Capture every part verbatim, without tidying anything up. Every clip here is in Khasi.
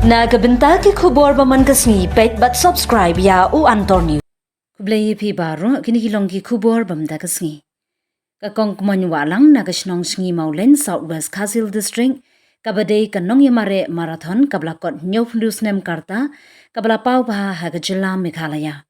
Na ka bynta ki khubor ba man ka sngi, peit bad subscribe ïa u Antor News. Khublei ïa phi baroh, kine ki long ki khubor ba mynta ka sngi. Ka Kong Kmoin Wahlang na ka shnong Sngi Mawlein, South West Khasi Hills District, kaba dei ka nongïamareh marathon kaba la kot hynñiewphew snem ka rta, kaba la paw bha ha ka jylla Meghalaya.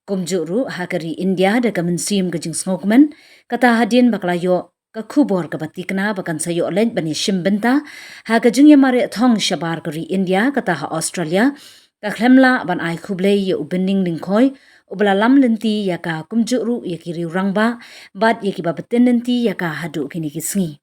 Kumjuh ruh ha ka ri India da ka mynsiem ka jingsngewkmen, kata hadien ba ka la ïoh ka khubor kaba tikna ba kan sa ïoh leit ban ïashim bynta ha ka jingïamareh thong shabar ka ri India, kata ha Australia, ka khlem lah ban ai khublei ïa u Binning Lyngkhoi, uba la lam lynti ïa ka, kumjuh ruh ïa ki riew rangbah bad ïa kiba btin lynti ïa ka haduh kine ki sngi.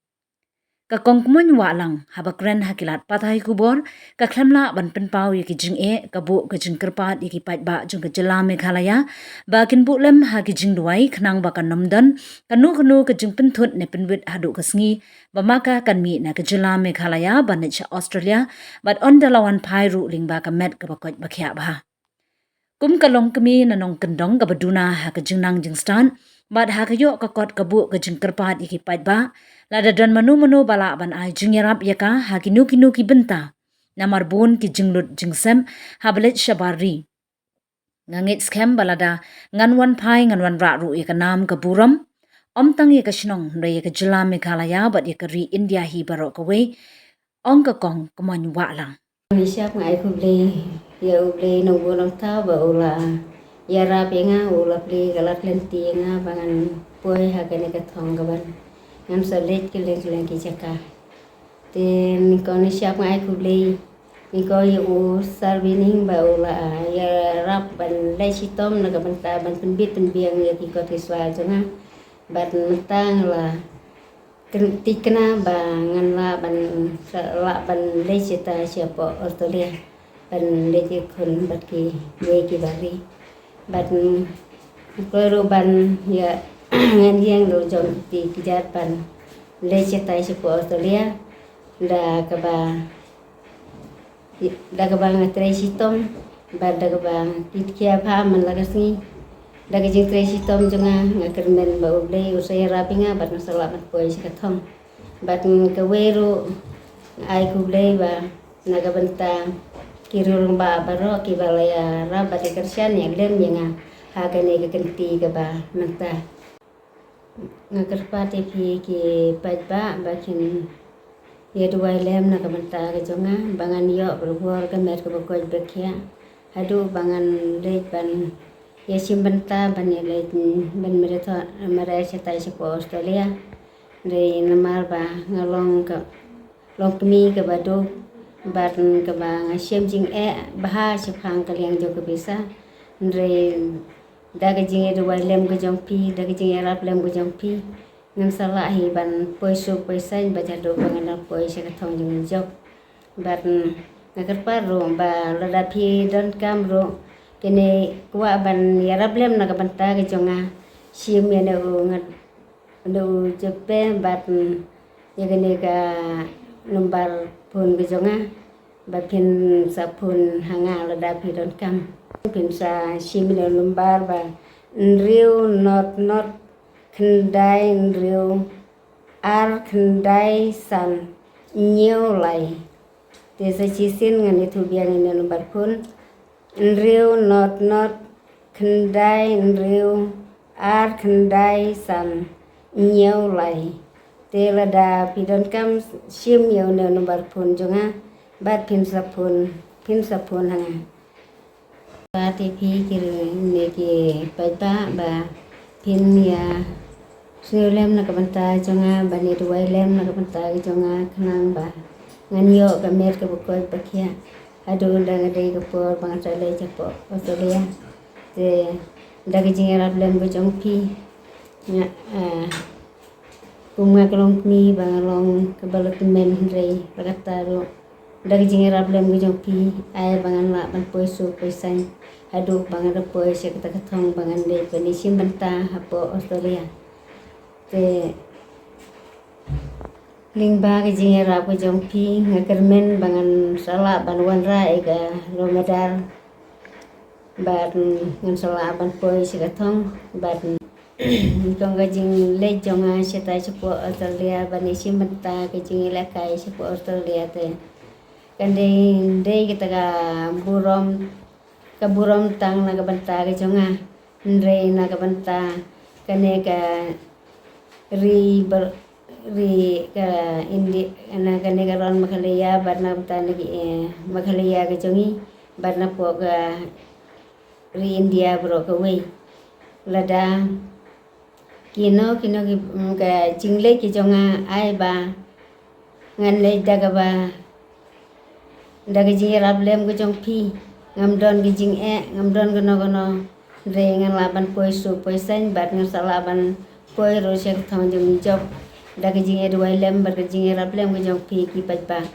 Ka Kong Kmoin Wahlang, haba kren ha ki lad pathai khubor, ka khlem lah ban pynpaw ïa ki jingeh, ka buh ka jingkyrpad ïa ki paidbah jong ka jylla Meghalaya ba kin buh lem ha ki jingduwai, khnang ba kan ym don kano kano ka jingpynthut ne pynwit haduh ka sngi ba ma ka kan mih na ka jylla Meghalaya ban leit sha Australia, bad ynda la wan phai ruh lyngba ka met kaba koit ba khiah bha. Kum ka longkmie na nongkyndong kaba duna ha ka jingnang jingstad bad ha ka ïoh ka kot ka buh ka jingkyrpad ïa ki paidbah, lada don mano mano ba lah ban ai jingïarap ïa ka ha kino kino ki bynta, namar bun ki jinglut jingsep haba leit shabar ri. Nga ngeit skhem ba lada ngan wan phai, ngan wanrah ruh ïa ka nam ka burom, ym tang ïa ka shnong, hynrei ïa ka jylla Meghalaya bad ïa ka ri India hi baroh kawei, ong ka Kong Kmoin Wahlang. Ngi shap nga ai khublei ïa U Blei Nongbuh Nongthaw ba u la ïarap ïa nga, u la plie ka lad lynti ïa nga ba ngan poi ha kane ka thong kaban ngan sa leit kylleng kylleng ki jaka. Te nyngkong ngi shap nga ai khublei nyngkong ïa u Sir Binning ba u la ïarap ban leit shitom na ka bynta ban pynbit pynbiang ïa ki kot ki swa jong nga. Bad mynta nga la kyn-, thikna ba ngan lah ban, lah ban leit shata shapoh Australia ban leit ïakhun bad kiwei ki bar ri. Bad, mm, kloi ruh ban ïa ngan ïeng ruh jong ki kjat ban leit shata shapoh Australia da kaba da kaba nga trei shitom bad da kaba nga kit khia bha man la ka sngi. Da ka jingtrei shitom jong nga, nga kyrmen ba U Blei u sa ïarap ïa nga bad nga sa lah ban poi sha ka thong. Bad kawei ruh nga ai khublei ba na ka bynta ki riew rangbah baroh kiba la ïarap bad ïa kyrshan ïa lem ïa nga ha kane ka kynti kaba mynta. Nga kyrpad ïa phi ki paidbah ba kin ïa duwai lem na ka bynta ka jong nga ba ngan ïoh ka bor ka met kaba koit ba khiah haduh ba ngan leit ban ïa shim bynta ban ïa leit ban mareh, mareh shatai shapoh Australia. Dei namar ba nga long ka longkmie kaba duk bad kaba nga shem jingeh bha shaphang ka liang jong ka pisa. Hynrei da ka jingïaduwai lem ka jong phi, da ka jingïarap lem ka jong phi, ngan sa lah hi ban poi suk poi saiñ bad haduh ba ngan da poi sha ka thong jong i jop. Bad nga kyrpad ruh ba lada phi donkam ruh kine kwah ban ïarap lem na ka bynta ka jong nga, shim ïa ne u nga Ndu jepe bad ïa kane ka nombar phone ka jong nga bad phin sa phone ha nga lada phi donkam. Phin sa shim ïa nombar ba hynriew not not khyndai hynriew ar khyndai san hynñiew lai. Te sa shisien ngan ïathuh biang ïa nombar phone. Hynriew not not khyndai hynriew ar khyndai san hynñiew lai. Te lada phi donkam shim ïa une u nombar phone jong nga bad phin sa phone, phin sa phone ha nga. Bad ïa phi ki ne ki paidbah ba phin ïa Sngewlem na ka bynta jong nga, ban ïa duwai lem na ka bynta ka jong nga, khnang ba ngan ïoh ka met kaba koit ba khiah haduh ynda nga dei ka por ba ngan sa leit shapoh Australia. Te da ka jingïarap lem ka jong phi, nga, ah, kum nga ka longkmie ba nga long kaba la tymmen, hynrei la katta ruh da ka jingïarap lem ka jong phi, ai ba ngan lah ban poi suk poi saiñ haduh ba ngan da poi sha kata ka thong ba ngan leit ban ïashim bynta hapoh Australia. Te lyngba ka jingïarap ka jong phi, nga kyrmen ba ngan sa lah ban wanrah ïa ka Lowmadar bad ngan sa lah ban poi sha ka thong bad nyngkong ka jingleit jong nga shatai shapoh Australia ban ïashim bynta ka jingïalehkai shapoh Australia. Te Kan dei, dei kata ka burom, ka burom tang na ka bynta ka jong nga. Hynrei na ka bynta kane ka ri ber-, ri ka India, na kane ka ron Meghalaya, bad na ka bynta na ki, eh, Meghalaya ka jong ngi, bad na poh ka ri India baroh kawei. Lada kino kino ki, mm, ka jingleh ki jong nga ai ba ngan leh da kaba, da ka jingïarap lem ka jong phi. Ngam don ka jingeh, ngam don kano kano. Hynrei ngan lah ban poi suk poi saiñ bad ngan sa lah ban poi ruh sha ka thong jong ngi jop. Da ka jingïaduwai lem bad ka jingïarap lem ka jong phi ki paidbah.